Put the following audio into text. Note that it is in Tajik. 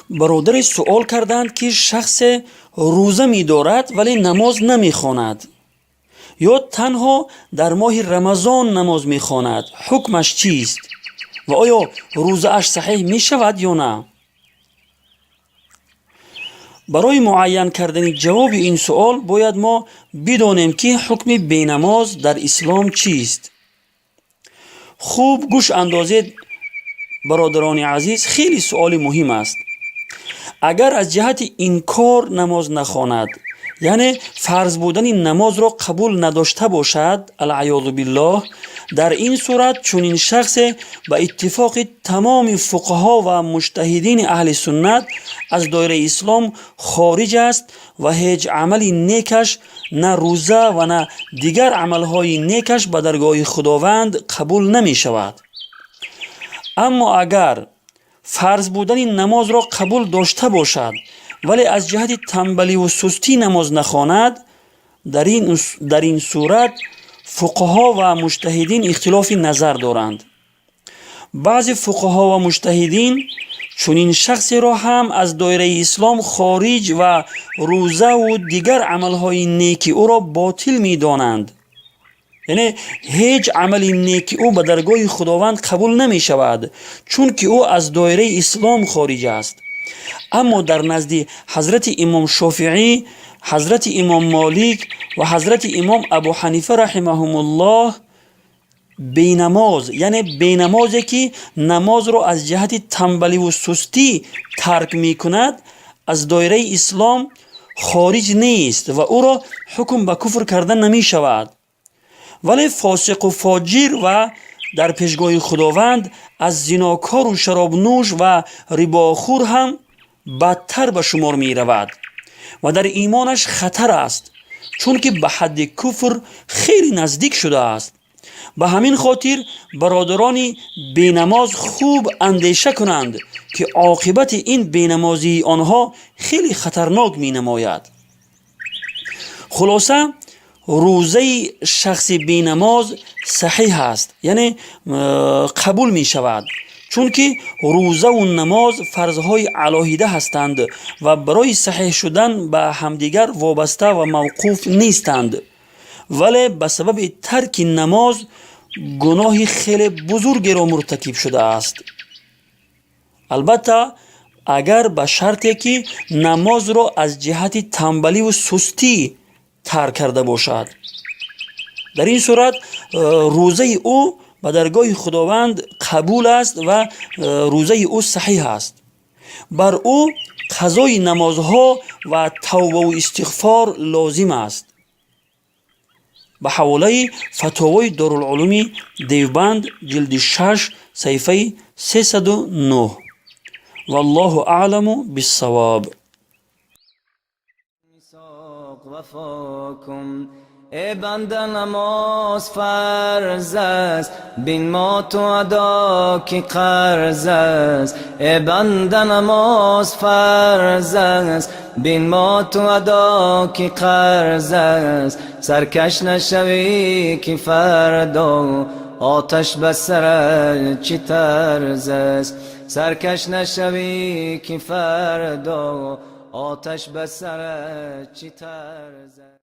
Бародаре суол карданд, ки шахсе рӯза медорад, вале намоз намехонад ё танҳо дар моҳи Рамазон намоз мехонад, ҳукмаш чист ва оё рӯзааш саҳеҳ мешавад ё на? Барои муайян кардани ҷавоби ин суол бояд мо бидонем, ки ҳукми бенамоз дар ислом чист. Хуб гӯш андозед, бародарони азиз, хеле суоли муҳим аст. Агар аз ҷиҳати инкор намоз нахонад, яъне фарз будани намозро қабул надошта бошад, алъаёзу биллоҳ, дар ин сурат чунин шахсе ба иттифоқи тамоми фуқаҳо ва муҷтаҳидини аҳли суннат аз доираи ислом хориҷ аст ва ҳеҷ амали некаш, на рӯза ва на дигар амалҳои некаш, ба даргоҳи Худованд қабул намешавад. Аммо агар фарз будани намозро қабул дошта бошад, вале аз ҷиҳати тамбаливу сустӣ намоз нахонад, дар ин сурат фуқаҳо ва муҷтаҳидин ихтилофи назар доранд. Баъзе фуқаҳо ва муҷтаҳидин чунин шахсеро ҳам аз доираи ислом хориҷ ва рӯзаву дигар амалҳои неки ӯро ботил медонанд, яъне ҳеҷ амали неки ӯ ба даргоҳи Худованд қабул намешавад, чунки ӯ аз доираи ислом хориҷ аст. Аммо дар назди ҳазрати имом Шофиӣ, ҳазрати имом Молик ва ҳазрати имом Абу Ҳанифа раҳимаҳумуллоҳ, бенамоз, яъне бенамозе, ки намозро аз ҷиҳати тамбаливу сустӣ тарк мекунад, аз доираи ислом хориҷ нест ва ӯро ҳукм ба куфр карда намешавад, вале фосиқу фоҷир ва дар пешгоҳи Худованд аз зинокору шаробнӯш ва рибохӯр ҳам бадтар ба шумор меравад ва дар имонаш хатар аст, чунки ба ҳадди куфр хеле наздик шудааст. Ба ҳамин хотир бародарони бенамоз хуб андеша кунанд, ки оқибати ин бенамозии онҳо хеле хатарнок менамояд. Хулоса, рӯзаи шахси бенамоз саҳеҳ аст, яъне қабул мешавад, чунки рӯзаву намоз фарзҳои алоҳида ҳастанд ва барои саҳеҳ шудан ба ҳамдигар вобаста ва мавқуф нестанд, вале ба сабаби тарки намоз гуноҳи хеле бузургеро муртакиб шудааст. Албатта, агар ба шарте, ки намозро аз ҷиҳати тамбаливу сустӣ тарк карда бошад. Дар ин сурат рӯзаи ӯ ба даргоҳи Худованд қабул аст ва рӯзаи ӯ саҳеҳ аст. Бар ӯ қазои намозҳо ва тавбаву истиғфор лозим аст, ба ҳаволаи Фатовои Дорулулуми Девбанд, ҷилди 6, саҳифаи 309. Валлоҳу аъламу биссавоб. وفا کن ای بنده، نماز فرض است، بین ما تو ادا که قرض است. ای بنده، نماز فرض است، بین ما تو ادا که قرض است. سرکش نشوی که فردا آتش به سرت چی طرز است. سرکش نشوی که فردا آتش به سرت چی طرز.